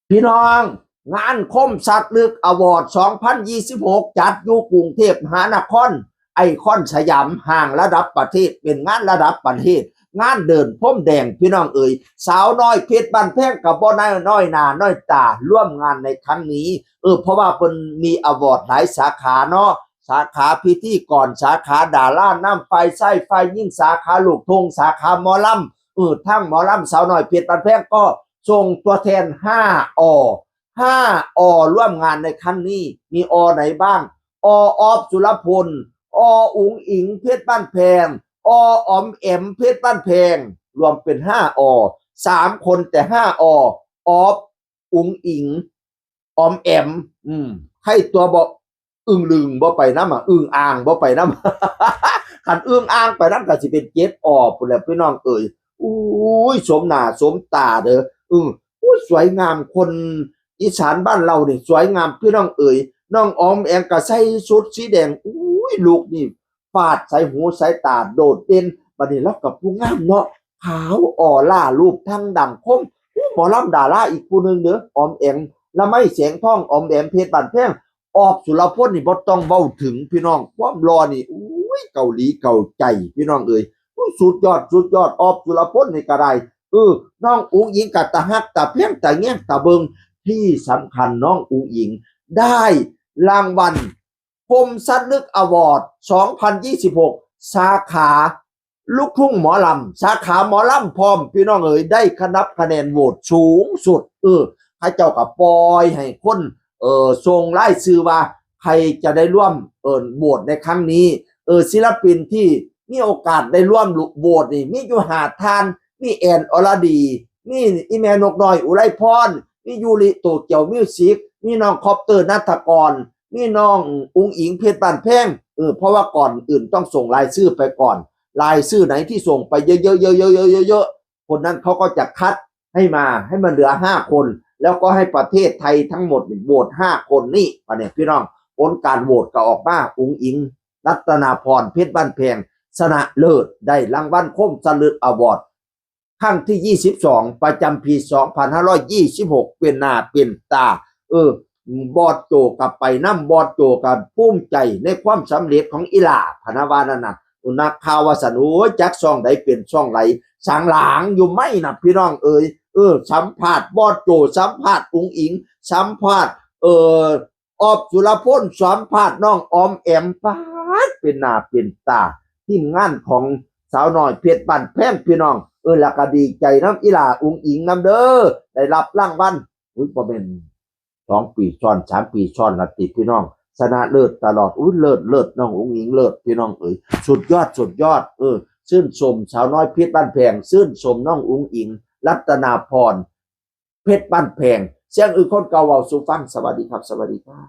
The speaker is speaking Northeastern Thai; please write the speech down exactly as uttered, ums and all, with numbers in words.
พี่น้อง งานคมชัดลึกอวอร์ด สองพันยี่สิบหก จัดอยู่กรุงเทพมหานคร ไอคอนสยาม ห้างระดับประเทศ เป็นงานระดับประเทศ งานเดินพรมแดง พี่น้องเอ๋ย สาวน้อยเพชรบ้านแพงกับบ่น้อยหน้าน้อยตาร่วมงานในครั้งนี้ เออ เพราะว่าเพิ่นมีอวอร์ดหลายสาขาเนาะ สาขาพิธีกร สาขาดารา นำฝ่ายชาย ฝ่ายหญิง สาขาลูกทุ่ง สาขาหมอลำ เออ ทั้งหมอลำสาวน้อยเพชรบ้านแพงก็ส่งตัวแทนห้า อ ห้า อ ร่วมงานในครั้งนี้ มี อ ไหนบ้าง อ ออฟ สุรพล อ อุ๋งอิ๋ง เพชรบ้านแพง อ ออมแอม เพชรบ้านแพง รวมเป็นห้า อ สาม คนแต่ห้า อ ออฟ อุ๋งอิ๋ง ออมแอม อืม ใครตัวบ่อึ้งลึงบ่ไปนำอ่ะ อึ้งอ่างบ่ไปนำ คันอึ้งอ่างไปนำก็สิเป็นเจ็ด อ พุ้นแหละพี่น้องเอ๋ย อุ้ย สมหน้าสมตาเด้อ อือ อุ้ย สวยงาม คนอีสานบ้านเรานี่สวยงามพี่น้องเอ๋ย น้องออมแอมก็ใส่ชุดสีแดง อุ้ย ลุคนี่ฟาดใส่หูใส่ตาโดดเด่น บัดนี้ลาวก็ผู้งามเนาะ ขาวออร่า รูปทั้งดังคม อู้ หมอลำดาราอีกผู้หนึ่งเด้อ ออมแอม ละไมแสงทอง ออมแอม เพชรบ้านแพง ออฟ สุรพลนี่บ่ต้องเว้าถึงพี่น้อง ความหล่อนี่ อุ้ย เกาหลีเกาใจ พี่น้องเอ๋ย อู้ สุดยอด สุดยอด ออฟ สุรพลนี่ก็ได้ เออ น้องอุ๋งอิ๋งก็ตาฮักตาแพงตาแยงตาเบิ่ง ที่สำคัญน้องอุ๋งอิ๋งได้รางวัลคมชัดลึกอวอร์ด สองพันยี่สิบหก สาขาลูกทุ่งหมอลำ สาขาหมอลำพร้อม พี่น้องเอ๋ย ได้คะนับคะแนนโหวตสูงสุด เออ เขาเจ้าก็ปล่อยให้คน เออ ส่งรายชื่อว่าใครจะได้ร่วม เออ โหวตในครั้งนี้ เออ ศิลปินที่มีโอกาสได้ร่วมโหวตนี่ มีอยู่ห้าท่าน มีแอน อรดี มีอีแม่นกน้อย อุไรพร มียูริ โตเกียวมิวสิก มีน้องคอปเตอร์ ณัฐกร มีน้องอุ๋งอิ๋ง เพชรบ้านแพง เออ เพราะว่าก่อนอื่นต้องส่งรายชื่อไปก่อน รายชื่อไหนที่ส่งไปเยอะๆๆๆๆๆ คนนั้นเขาก็จะคัดให้มา ให้มันเหลือห้าคน แล้วก็ให้ประเทศไทยทั้งหมดโหวตห้าคนนี่ บัดนี้พี่น้อง ผลการโหวตก็ออกมา อุ๋งอิ๋ง รัตนาพร เพชรบ้านแพง ชนะเลิศ ได้รางวัลคมชัดลึกอวอร์ด ครั้งที่ยี่สิบสอง ประจำปีสองพันห้าร้อยยี่สิบหก เป็นหน้าเป็นตา เออ บอสโจก็ไปนำ บอสโจก็ภูมิใจในความสำเร็จของอีหล่า พะนะว่านั่นน่ะ นักข่าวว่าซั่น โอ้ย จักช่องใดเป็นช่องใด สังหลางอยู่ไหมน่ะ พี่น้องเอ๋ย เออ สัมภาษณ์บอสโจ สัมภาษณ์อุ๋งอิ๋ง สัมภาษณ์ เออ ออฟ สุรพล สัมภาษณ์น้องออมแอม ป๊าด เป็นหน้าเป็นตา ทีมงานของสาวน้อยเพชรบ้านแพง พี่น้อง เออ แล้วก็ดีใจนำอีหล่าอุ๋งอิ๋งนำเด้อ ได้รับรางวัล อุ้ย บ่แม่นสองปีซ้อน สามปีซ้อนละติพี่น้อง ชนะเลิศตลอด อุ้ย เลิศ เลิศ น้องอุ๋งอิ๋ง เลิศ พี่น้องเอ๋ย สุดยอด สุดยอด เออ ชื่นชมสาวน้อยเพชรบ้านแพง ชื่นชมน้องอุ๋งอิ๋ง รัตนาพร เพชรบ้านแพง เสียงอื่นคนเก่าเว้าสู่ฟัง สวัสดีครับ สวัสดีครับ